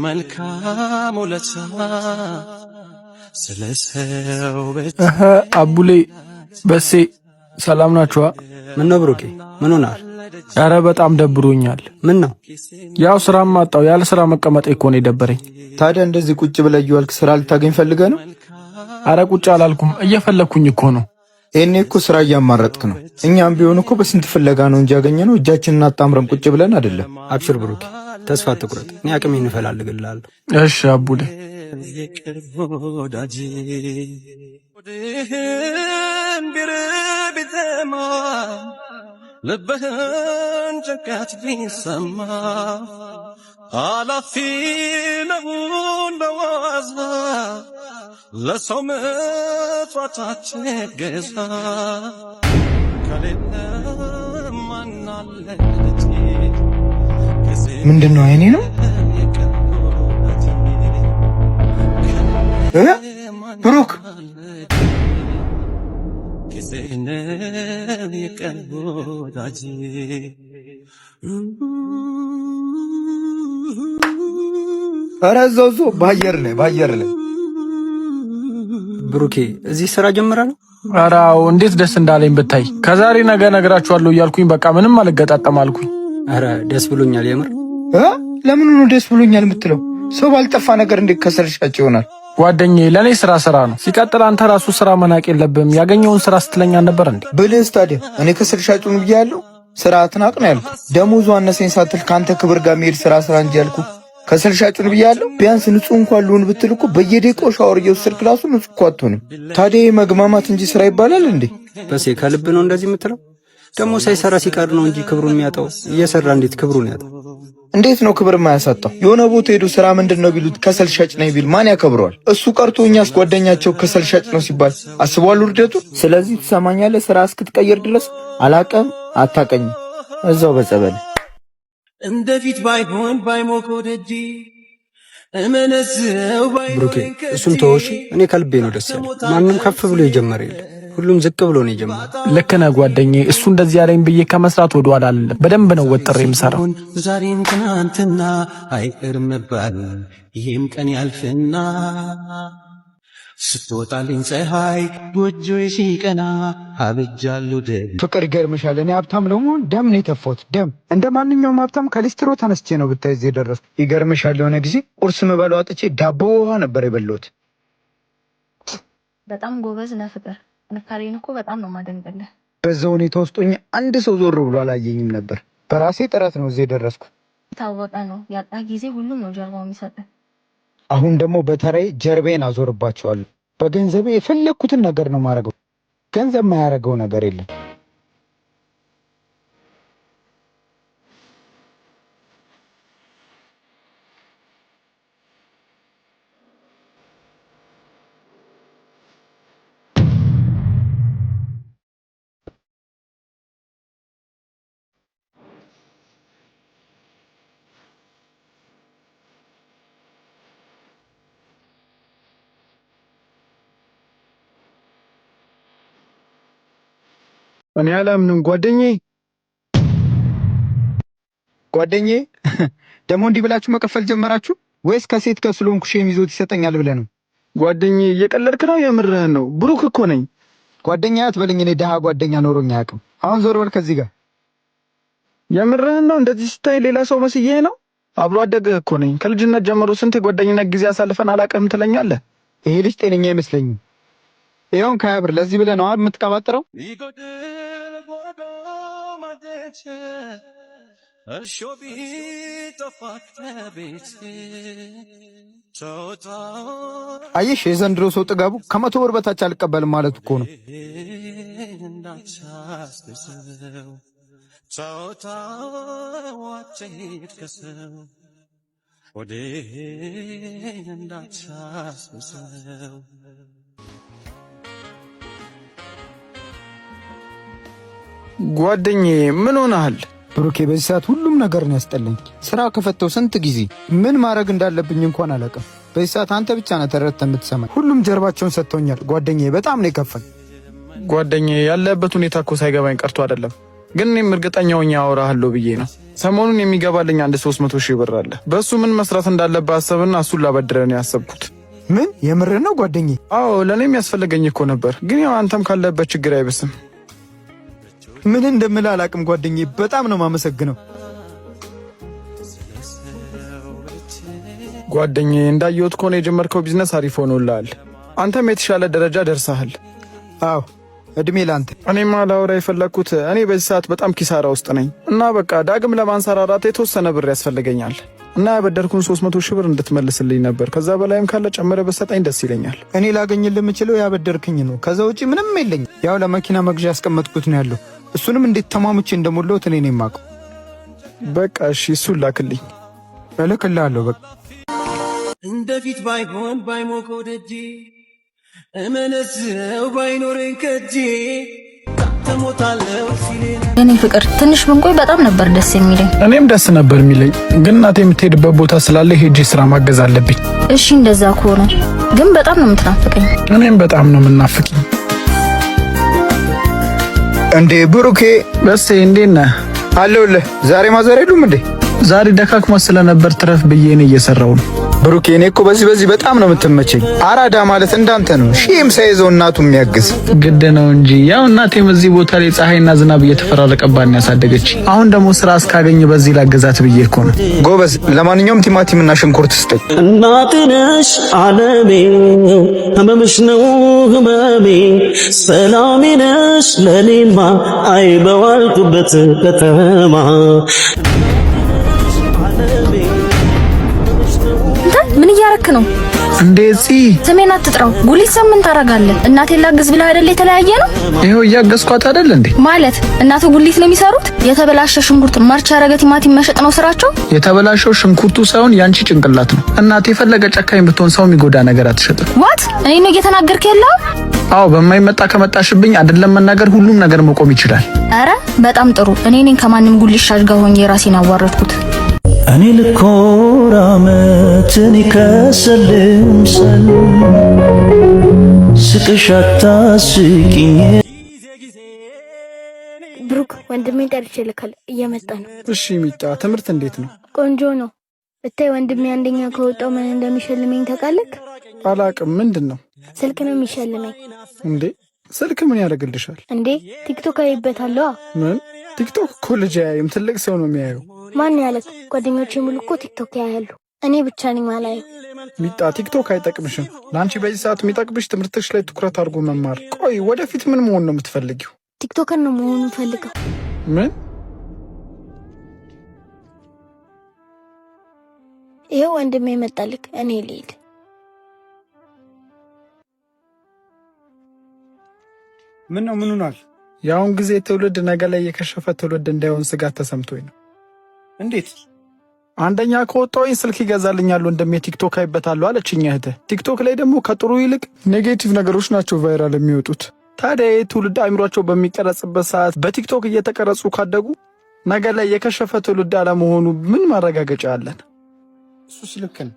መልካም ውለታ ስለ ሰው አቡሌ በሴ ሰላም ናችኋ? ምን ነው ብሩኬ፣ ምን ሆናል? ኧረ በጣም ደብሮኛል። ምን ነው? ያው ስራ ማጣው ያለ ስራ መቀመጥ እኮ ነው የደበረኝ። ታዲያ እንደዚህ ቁጭ ብለህ እየዋልክ ስራ ልታገኝ ፈልገህ ነው? አረ ቁጭ አላልኩም፣ እየፈለግኩኝ እኮ ነው። ይሄኔ እኮ ስራ እያማረጥክ ነው። እኛም ቢሆን እኮ በስንት ፍለጋ ነው እንጂ ያገኘነው እጃችንን አጣምረን ቁጭ ብለን አይደለም። አብሽር ብሩኬ፣ ተስፋ አትቁረጥ። እኔ አቅሜን እፈላልግልሃለሁ። እሺ አቡሌ። የቅርብ ወዳጅ ሆድህን ቢርብ ቢጠማ ልብህን ጭንቀት ቢሰማ ኃላፊ ነውን በዋዛ ለሰው ምጽዋት ገዛ ከሌለ ማናለ ምንድን ነው? አይኔ ነው ብሩክ ኧረ እዛው እዛው በአየር ላይ በአየር ላይ ብሩኬ እዚህ ስራ ጀምራለሁ። ኧረ አዎ፣ እንዴት ደስ እንዳለኝ ብታይ። ከዛሬ ነገ እነግራችኋለሁ እያልኩኝ በቃ ምንም አልገጣጠም አልኩኝ። ኧረ ደስ ብሎኛል የምር። ለምን ነው ደስ ብሎኛል የምትለው? ሰው ባልጠፋ ነገር እንዴት ከሰል ሻጭ ይሆናል? ጓደኛዬ ለእኔ ስራ ስራ ነው። ሲቀጥል አንተ ራሱ ስራ መናቅ የለብህም። ያገኘውን ስራ ስትለኛ ነበር እንዴ? ብልህስ ታዲያ እኔ ከሰል ሻጩን ብያለሁ። ስራ አትናቅ ነው ያልኩህ። ደሞዙ አነሰኝ ሳትል ከአንተ ክብር ጋር የሚሄድ ስራ ስራ እንጂ ያልኩህ ከሰል ሻጩን ብያለሁ። ቢያንስ ንጹህ እንኳን ልሁን ብትል እኮ በየደቂቃው ሻወር እየወሰድክ ራሱ ንጹህ እኮ አትሆንም። ታዲያ ይህ መግማማት እንጂ ስራ ይባላል እንዴ? በሴ ከልብ ነው እንደዚህ የምትለው? ደግሞ ሳይሰራ ሲቀር ነው እንጂ ክብሩን የሚያጣው። እየሰራ እንዴት ክብሩን ያጣው? እንዴት ነው ክብር የማያሳጣው? የሆነ ቦታ ሄዶ ስራ ምንድን ነው ቢሉት ከሰል ሻጭ ነኝ ቢል ማን ያከብረዋል? እሱ ቀርቶ እኛስ ጓደኛቸው ከሰል ሻጭ ነው ሲባል አስቧል ውርደቱ። ስለዚህ ትሰማኛለህ፣ ስራ እስክትቀይር ድረስ አላቀም አታቀኝም፣ እዛው በጸበል እንደፊት ባይሆን ባይሞቅ ወደጅ እመነዝው ብሩኬ እሱን ተወሽ። እኔ ከልቤ ነው ደስ ያለኝ። ማንም ከፍ ብሎ የጀመረ የለም፣ ሁሉም ዝቅ ብሎ ነው የጀመረ። ልክ ነህ ጓደኛዬ። እሱ እንደዚህ ያለኝ ብዬ ከመስራት ወደ ኋላ አልልም። በደንብ ነው ወጥሬ የምሰራው። ዛሬም ትናንትና አይቀርም መባል ይህም ቀን ያልፍና ስትወጣልኝ ፀሐይ ጎጆዬ ሲቀና አብጃለሁ ደግ ፍቅር ይገርምሻል። እኔ ሀብታም ለመሆን ደም ነው የተፋሁት። ደም እንደ ማንኛውም ሀብታም ከሊስትሮ ተነስቼ ነው ብታይ እዚህ የደረስኩት። ይገርምሻል፣ የሆነ ጊዜ ቁርስ ምበላው አጥቼ ዳቦ ውሃ ነበር የበላሁት። በጣም ጎበዝ ነህ ፍቅር። ጥንካሬን እኮ በጣም ነው የማደንቅልህ። በዛ ሁኔታ ውስጥ ሆኜ አንድ ሰው ዞር ብሎ አላየኝም ነበር። በራሴ ጥረት ነው እዚህ የደረስኩት። የታወቀ ነው፣ ያጣ ጊዜ ሁሉም ነው ጀርባው የሚሰጥህ። አሁን ደግሞ በተራዬ ጀርቤን አዞርባቸዋለሁ። በገንዘቤ የፈለግኩትን ነገር ነው የማደርገው። ገንዘብ የማያደርገው ነገር የለም። እኔ አላምንም ጓደኛዬ። ጓደኛዬ ደግሞ እንዲህ ብላችሁ መቀፈል ጀመራችሁ ወይስ ከሴት ጋር ስለሆንኩ shame ይዞት ይሰጠኛል ብለህ ነው? ጓደኛዬ እየቀለድክ ነው? የምርህን ነው? ብሩክ እኮ ነኝ። ጓደኛ አትበለኝ። እኔ ደሃ ጓደኛ ኖሮኝ አያውቅም። አሁን ዞር በል ከዚህ ጋር። የምርህን ነው? እንደዚህ ስታይ ሌላ ሰው መስዬህ ነው? አብሮ አደግህ እኮ ነኝ። ከልጅነት ጀምሮ ስንት የጓደኝነት ጊዜ አሳልፈን አላውቅህም ትለኛለህ። ይሄ ልጅ ጤነኛ አይመስለኝም። ይኸውን ከሀያ ብር ለዚህ ብለህ ነው የምትቀባጥረው? ይጎድል ጓዳ ማደች እርሾ ቢጠፋ ከቤት አየሽ፣ የዘንድሮ ሰው ጥጋቡ ከ100 ብር በታች አልቀበልም ማለት እኮ ነው። እንዳታስሰው ተውታዋቸሄድ ከሰው ወዴን እንዳታስሰው ጓደኛዬ ምን ሆነሃል? ብሩኬ፣ በዚህ ሰዓት ሁሉም ነገር ነው ያስጠላኝ። ስራ ከፈተው ስንት ጊዜ ምን ማድረግ እንዳለብኝ እንኳን አላውቅም። በዚህ ሰዓት አንተ ብቻ ነህ ተረድተህ የምትሰማኝ። ሁሉም ጀርባቸውን ሰጥተውኛል። ጓደኛዬ፣ በጣም ነው የከፋኝ። ጓደኛዬ ያለህበት ሁኔታ እኮ ሳይገባኝ ቀርቶ አይደለም። ግን እኔም እርግጠኛ ሆኜ አወራሃለሁ ብዬ ነው። ሰሞኑን የሚገባልኝ አንድ 300,000 ብር አለ። በእሱ ምን መስራት እንዳለብህ አሰብና እሱን ላበድረህ ነው ያሰብኩት። ምን የምርህ ነው ጓደኛዬ? አዎ፣ ለእኔም ያስፈልገኝ እኮ ነበር። ግን ያው አንተም ካለበት ችግር አይብስም። ምን እንደምልህ አላቅም ጓደኛዬ። በጣም ነው የማመሰግነው። ጓደኛዬ፣ እንዳየሁት ከሆነ የጀመርከው ቢዝነስ አሪፍ ሆኖልሃል። አንተም የተሻለ ደረጃ ደርሰሃል። አዎ፣ እድሜ ላንተ። እኔማ ላወራ የፈለግኩት እኔ በዚህ ሰዓት በጣም ኪሳራ ውስጥ ነኝ እና በቃ ዳግም ለማንሰራራት የተወሰነ ብር ያስፈልገኛል እና ያበደርኩን 300,000 ብር እንድትመልስልኝ ነበር። ከዛ በላይም ካለ ጨምረህ ብትሰጠኝ ደስ ይለኛል። እኔ ላገኝልህ የምችለው ያበደርክኝ ነው። ከዛ ውጪ ምንም የለኝም። ያው ለመኪና መግዣ ያስቀመጥኩት ነው ያለው። እሱንም እንዴት ተሟሙቼ እንደሞላሁት እኔ ነኝ የማውቀው። በቃ እሺ፣ እሱን ላክልኝ። እልክልሃለሁ። በቃ እንደፊት ባይሆን ባይሞቀው ደጄ እመነዝው ባይኖረኝ ከጄ ተሞታለው ሲሌ የኔ ፍቅር፣ ትንሽ ብንቆይ በጣም ነበር ደስ የሚለኝ። እኔም ደስ ነበር የሚለኝ፣ ግን እናቴ የምትሄድበት ቦታ ስላለ ሄጄ ስራ ማገዝ አለብኝ። እሺ፣ እንደዛ ከሆነ ግን በጣም ነው የምትናፍቀኝ። እኔም በጣም ነው የምናፍቅኝ። እንዴ ብሩኬ፣ በሴ እንዴት ነህ? አለሁልህ። ዛሬ ማዘር የሉም እንዴ? ዛሬ ደካክሞ ስለነበር ትረፍ ብዬ እኔ እየሰራው ነው። ብሩኬ፣ እኔ እኮ በዚህ በዚህ በጣም ነው የምትመቸኝ። አራዳ ማለት እንዳንተ ነው። ሺህም ሳይዘው እናቱ የሚያግዝ። ግድ ነው እንጂ፣ ያው እናቴም እዚህ ቦታ ላይ ፀሐይና ዝናብ እየተፈራረቀባት ነው ያሳደገች። አሁን ደግሞ ስራ እስካገኝ በዚህ ላገዛት ብዬ እኮ ነው። ጎበዝ። ለማንኛውም ቲማቲም እና ሽንኩርት ስጠኝ። እናቴ ነሽ ዓለሜ፣ ህመምሽ ነው ህመሜ፣ ሰላሜ ነሽ ለኔማ፣ አይ በዋልኩበት ከተማ። አንተ ምን እያረክ ነው? እንዴ ፂ! ስሜን አትጥራው። ጉሊት ሰው ምን ታረጋለህ? እናቴን ላግዝ ብለህ አይደል የተለያየ ነው? ይኸው እያገዝኳት አይደል እንዴ? ማለት እናቱ ጉሊት ነው የሚሰሩት? የተበላሸ ሽንኩርት፣ ማርች ያረገ ቲማቲም መሸጥ ነው ስራቸው? የተበላሸው ሽንኩርቱ ሳይሆን ያንቺ ጭንቅላት ነው። እናቴ የፈለገ ጨካኝ ብትሆን ሰው የሚጎዳ ነገር አትሸጥም። What? እኔ ነው እየተናገርክ ያለው? አዎ፣ በማይመጣ ከመጣሽብኝ አይደለም መናገር ሁሉም ነገር መቆም ይችላል። አረ በጣም ጥሩ። እኔ ነኝ ከማንም ጉሊት ሻጭ ጋር ሆኜ ራሴን ያዋረድኩት። እኔ ልኮራመት እኔ ከሰልምሰል ስቅሽ አታስቂኝ። ብሩክ፣ ወንድሜን ጠርቼ ልካል፣ እየመጣ ነው። እሺ ሚጣ፣ ትምህርት እንዴት ነው? ቆንጆ ነው። እታይ ወንድሜ አንደኛ ከወጣው ምን እንደሚሸልመኝ ታውቃለህ? አላቅም። ምንድን ነው? ስልክ ነው የሚሸልመኝ። እንዴ፣ ስልክ ምን ያደርግልሻል? እንዴ፣ ቲክቶክ አይበታለዋ። ምን? ቲክቶክ እኮ ልጅ አያይም፣ ትልቅ ሰው ነው የሚያየው። ማን ያለክ? ጓደኞቼ ሙሉ እኮ ቲክቶክ ያያሉ። እኔ ብቻ ነኝ ማላየው። ሚጣ፣ ቲክቶክ አይጠቅምሽም። ለአንቺ በዚህ ሰዓት የሚጠቅምሽ ትምህርትሽ ላይ ትኩረት አድርጎ መማር። ቆይ ወደፊት ምን መሆን ነው የምትፈልጊው? TikToker ነው መሆን የምፈልገው። ምን? ይኸው ወንድሜ መጣልክ። እኔ ልሂድ። ምን ነው? ምን ሆኗል? የአሁን ጊዜ ትውልድ ነገ ላይ የከሸፈ ትውልድ እንዳይሆን ስጋት ተሰምቶኝ ነው። እንዴት? አንደኛ ከወጣሁኝ ስልክ ይገዛልኛል ወንድሜ፣ ቲክቶክ አይበታለሁ አለችኝ እህትህ። ቲክቶክ ላይ ደግሞ ከጥሩ ይልቅ negative ነገሮች ናቸው viral የሚወጡት። ታዲያ ይህ ትውልድ አእምሯቸው በሚቀረጽበት ሰዓት በቲክቶክ እየተቀረጹ ካደጉ ነገ ላይ የከሸፈ ትውልድ አለመሆኑ ምን ማረጋገጫ አለን? እሱስ ልክ ነው።